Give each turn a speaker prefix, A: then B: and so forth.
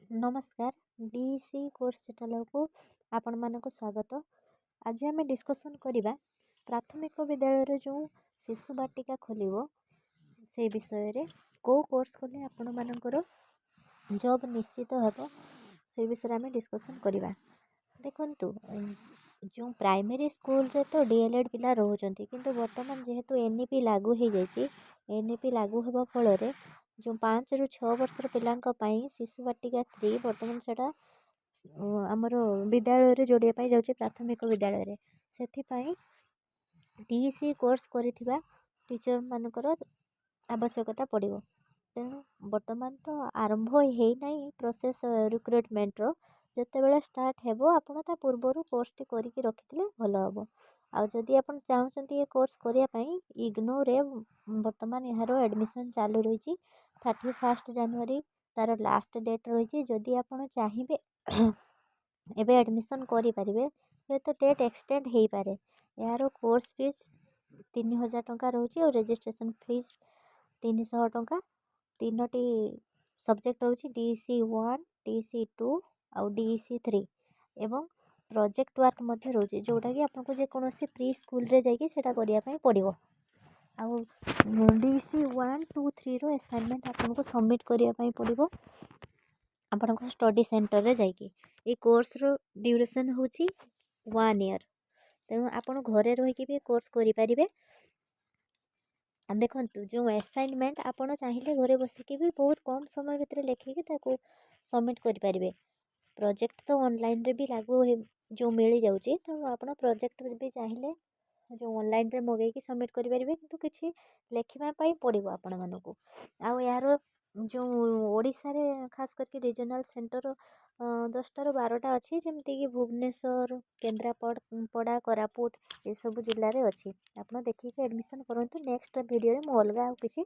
A: ନମସ୍କାର, D C course ଚ୍ୟାନେଲକୁ ଆପଣମାନଙ୍କୁ ସ୍ୱାଗତ। ଆଜି ଆମେ ଡିସ୍କସନ୍ କରିବା ପ୍ରାଥମିକ ବିଦ୍ୟାଳୟରେ ଯେଉଁ ଶିଶୁ ବାଟିକା ଖୋଲିବ, ସେ ବିଷୟରେ। କେଉଁ କୋର୍ସ କଲେ ଆପଣମାନଙ୍କର ଜବ୍ ନିଶ୍ଚିତ ହେବ, ସେ ବିଷୟରେ ଆମେ ଡିସ୍କସନ୍ କରିବା। ଦେଖନ୍ତୁ, ଯେଉଁ ପ୍ରାଇମେରୀ ସ୍କୁଲରେ ତ ଡି ଏଲ୍ ଏଡ଼୍ ପିଲା ରହୁଛନ୍ତି, କିନ୍ତୁ ବର୍ତ୍ତମାନ ଯେହେତୁ ଏନ୍ ଇ ପି ଲାଗୁ ହେଇଯାଇଛି, ଏନ୍ ଇ ପି ଲାଗୁ ହେବା ଫଳରେ ଯେଉଁ 5ରୁ 6 ବର୍ଷର ପିଲାଙ୍କ ପାଇଁ ଶିଶୁ ବାଟିକା 3, ବର୍ତ୍ତମାନ ସେଇଟା ଆମର ବିଦ୍ୟାଳୟରେ ଯୋଡ଼ିବା ପାଇଁ ଯାଉଛି, ପ୍ରାଥମିକ ବିଦ୍ୟାଳୟରେ। ସେଥିପାଇଁ ଡି ସି କୋର୍ସ କରିଥିବା ଟିଚର୍ମାନଙ୍କର ଆବଶ୍ୟକତା ପଡ଼ିବ। ତେଣୁ ବର୍ତ୍ତମାନ ତ ଆରମ୍ଭ ହେଇନାହିଁ ପ୍ରୋସେସ୍ ରିକ୍ରୁଟମେଣ୍ଟର। ଯେତେବେଳେ ଷ୍ଟାର୍ଟ ହେବ, ଆପଣ ତା ପୂର୍ବରୁ କୋର୍ସଟି କରିକି ରଖିଥିଲେ ଭଲ ହେବ। ଆଉ ଯଦି ଆପଣ ଚାହୁଁଛନ୍ତି ଏ କୋର୍ସ କରିବା ପାଇଁ, ଇଗ୍ନୋରେ ବର୍ତ୍ତମାନ ଏହାର ଆଡ଼ମିସନ୍ ଚାଲୁ ରହିଛି। 31 ଜାନୁଆରୀ ତା'ର ଲାଷ୍ଟ ଡେଟ୍ ରହିଛି। ଯଦି ଆପଣ ଚାହିଁବେ, ଏବେ ଆଡ଼ମିସନ୍ କରିପାରିବେ। ହୁଏତ ଡେଟ୍ ଏକ୍ସଟେଣ୍ଡ ହେଇପାରେ। ଏହାର କୋର୍ସ ଫିସ୍ 3000 ଟଙ୍କା ରହୁଛି ଆଉ ରେଜିଷ୍ଟ୍ରେସନ୍ ଫିସ୍ 300 ଟଙ୍କା। ତିନୋଟି ସବଜେକ୍ଟ ରହୁଛି, ଡି ସି 1, ଡି ସି 2 ଆଉ ଡି ସି 3 ଏବଂ ପ୍ରୋଜେକ୍ଟ ୱାର୍କ ମଧ୍ୟ ରହୁଛି, ଯେଉଁଟାକି ଆପଣଙ୍କୁ ଯେକୌଣସି ପ୍ରି ସ୍କୁଲରେ ଯାଇକି ସେଇଟା କରିବା ପାଇଁ ପଡ଼ିବ। ଆଉ ଡି ସି 1, 2, 3ର ଆସାଇନମେଣ୍ଟ ଆପଣଙ୍କୁ ସବମିଟ୍ କରିବା ପାଇଁ ପଡ଼ିବ ଆପଣଙ୍କ ଷ୍ଟଡ଼ି ସେଣ୍ଟରରେ ଯାଇକି। ଏଇ କୋର୍ସର ଡ୍ୟୁରେସନ୍ ହେଉଛି ୱାନ୍ ଇୟର୍। ତେଣୁ ଆପଣ ଘରେ ରହିକି ବି କୋର୍ସ କରିପାରିବେ। ଦେଖନ୍ତୁ, ଯେଉଁ ଆସାଇନମେଣ୍ଟ ଆପଣ ଚାହିଁଲେ ଘରେ ବସିକି ବି ବହୁତ କମ୍ ସମୟ ଭିତରେ ଲେଖିକି ତାକୁ ସବମିଟ୍ କରିପାରିବେ। ପ୍ରୋଜେକ୍ଟ ତ ଅନଲାଇନ୍ରେ ବି ଲାଗୁ ଯେଉଁ ମିଳିଯାଉଛି, ତେଣୁ ଆପଣ ପ୍ରୋଜେକ୍ଟ ବି ଚାହିଁଲେ ଯେଉଁ ଅନଲାଇନ୍ରେ ମଗେଇକି ସବମିଟ୍ କରିପାରିବେ, କିନ୍ତୁ କିଛି ଲେଖିବା ପାଇଁ ପଡ଼ିବ ଆପଣମାନଙ୍କୁ। ଆଉ ଏହାର ଯେଉଁ ଓଡ଼ିଶାରେ ଖାସ କରିକି ରିଜନାଲ୍ ସେଣ୍ଟର 10ଟାରୁ 12ଟା ଅଛି, ଯେମିତିକି ଭୁବନେଶ୍ୱର, କେନ୍ଦ୍ରାପଡ଼ା, କୋରାପୁଟ, ଏସବୁ ଜିଲ୍ଲାରେ ଅଛି। ଆପଣ ଦେଖିକି ଆଡ଼ମିସନ୍ କରନ୍ତୁ। ନେକ୍ସଟ ଭିଡ଼ିଓରେ ମୁଁ ଅଲଗା ଆଉ କିଛି